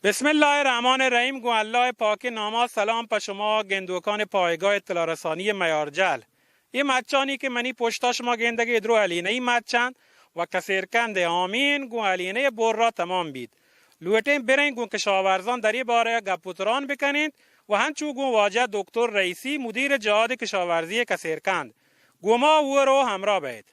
بسم اللہ الرحمن الرحیم۔ گوں اللہ پاک ناما سلام پہ شما گندوکان پایگاہ اطلاع رسانی میارجل۔ اے مچانی کہ منی پشتا شما گندگے، درو ہلینئی مچ انت و کسیرکند آمین گوں ہلینئی برا تمام بیت۔ لوٹیں بریں گوں کشاورزان در اے بارہ گپ و تران بکنیں و ہنچو گوں واجہ دکتر رئیسی مدیر جہاد کشاورزی کسیرکند گوں ما ہور و ہمراہ بئیت۔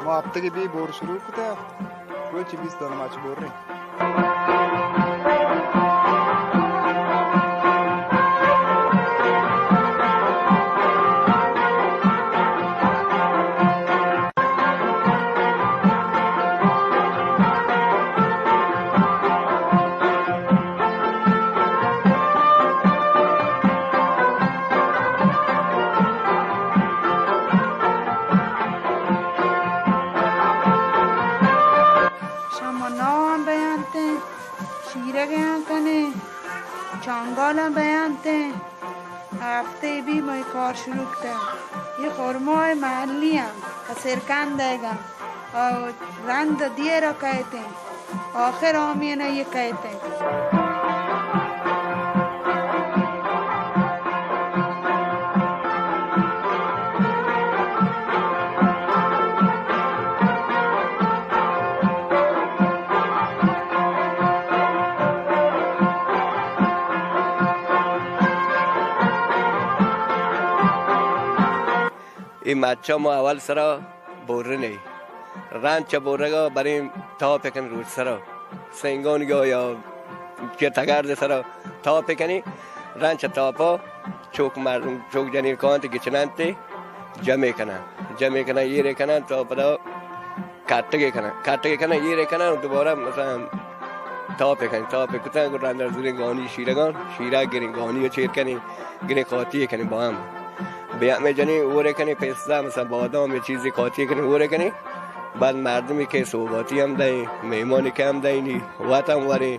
ما ہفتگی بی بور شروع کتا، روچی بیست دانہ مچ بور رہے۔ شما ناں ہم بیانتیں، شیرگ ہم کنیں، چانگال ہم بیانتیں۔ ہفتے بی مئے کار شروع کتہ۔ یہ خرمائے محلی ہم کسرکند ایگا اور رند دیر کہتے ہیں، آخر آمین یہ کہتے ہیں۔ اے مچا ما اول سرا بورنے، رند چہ بورگا بریں تاپ کن روچ سرا، سنگانگا یا چہ تگرد سرا تاپ کنی، رند چہ تاپا چوک مردم، چوک جنین کانت گچننت، جمع کنن، جمع کنن، ایرے کنن تا پدا کٹگے کنن، کٹگے کنن، ایرے کنن، دوبارہ مثلاً تاپے کنن، تاپے کتن، گڑا رند زوریں گانی شیرگان، شیرگ گریں، گانی چیر کنیں، گریں قاطی کنیں با ہم۔ بیا ہمیں جنیں اورے کنیں، پستہ، مثلاً بادام، یہ چیزی قاطی کنیں، اورے کنیں۔ بعد مردمی کہ صحباتی ہم دئیں، مہمانی کہ ہم دئیں، نی وت ہم وریں۔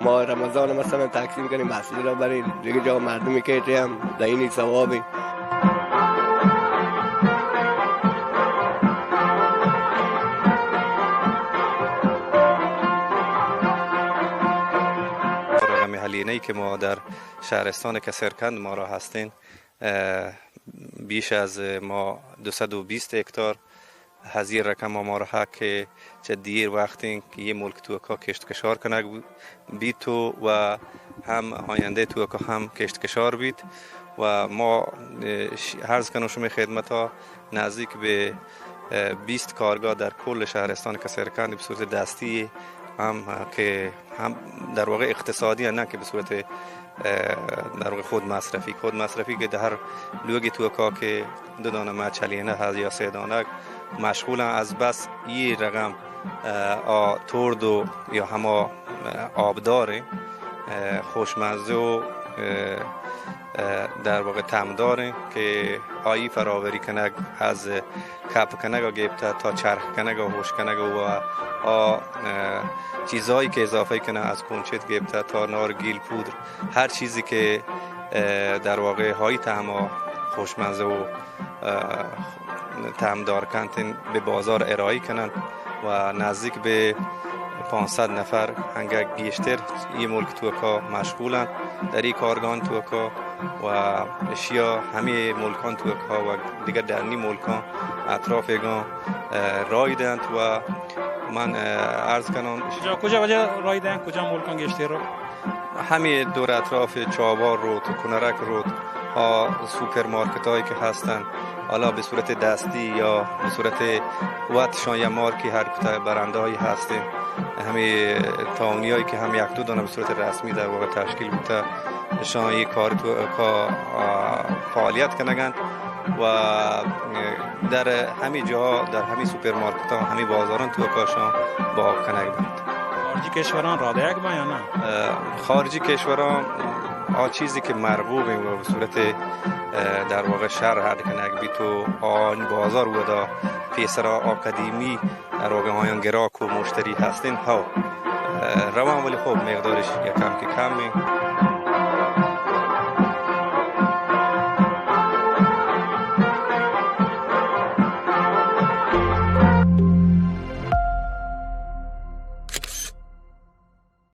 ما رمضان مثلاً تقسیم کنیں، مسجد را بریں، دیگه جا مردمی کہ ہم دئیں، نی ثوابیں۔ رقم هلینه‌ای که ما در شهرستان کسرکند ما را هستین، اه، بیش از ما دوصد و بیست هکتار هزیر رقم ما را حق که چه دیر وقتین که یه ملک توکا کشت کشار کنگ بیت و هم آینده توکا هم کشت کشار بیت و ما، اه، ش-، عرض کنم شما خدمتا نزدیک به، اه، بیست کارگاه در کل شهرستان کسرکند به صورت دستی هم، اه، که هم در واقع اقتصادی، نه که به صورت، اه، در واقع خود مصرفی. خود مصرفی که در هر لوگی توکا که دو دانه مچ هلینه هست یا سه دانه مشغولن، از بس یه رقم، اه، آ ترد و یا هما، اه، آبداریں، اه، خوشمزه و، اه، اه، در واقع تمداریں که آیی فراوری کنگ از کپ کنگ گپته تا چرخ کنگ و هوش کنگ و آ، اه، چیزهایی که اضافه کنه از کنچت گپته تا نار گیل پودر، هر چیزی که، اه، در واقع هایی تهما خوشمزه و، اه، تمدار کنت به بازار ارائه کنند و نزدیک به پانصد نفر انگه گیشتر ای ملک توکا مشغولند در ای کارگان توکا و اشیا همه ملکان توکا و دیگر درنی ملکان اطرافگان، اه، رای دهند و من، اه، عرض کنم کجا، کجا وجه رای دهند، کجا ملکان گیشتر رو؟ همه دور اطراف چابار رود، کنرک رود، ها سوپرمارکت هایی که هستند، حالا به صورت دستی یا به صورت وتشان یا مارکی هر کتا برنده هایی هستیم. همه تاونی هایی که هم یک دو دانه به صورت رسمی در واقع تشکیل بوده، شان یک کار تو، کا-، آ، فعالیت کنگند و در همه جاها، در همه سوپرمارکت ها، همه بازاران توکا شان با کنگ بند. خارجی کشوران را دیگ با یا نه؟ اه، خارجی کشوران آ چیزی کہ مرغوب و بہ صورت، اه، در واقع شر اڈ کنگ بیت و آن بازار ودا پیسرا آ قدیمی در واقع آیان گراک و مشتری ہستین، ہو، اه، روان، ولی خب مقدارش یک کم کہ کمیں۔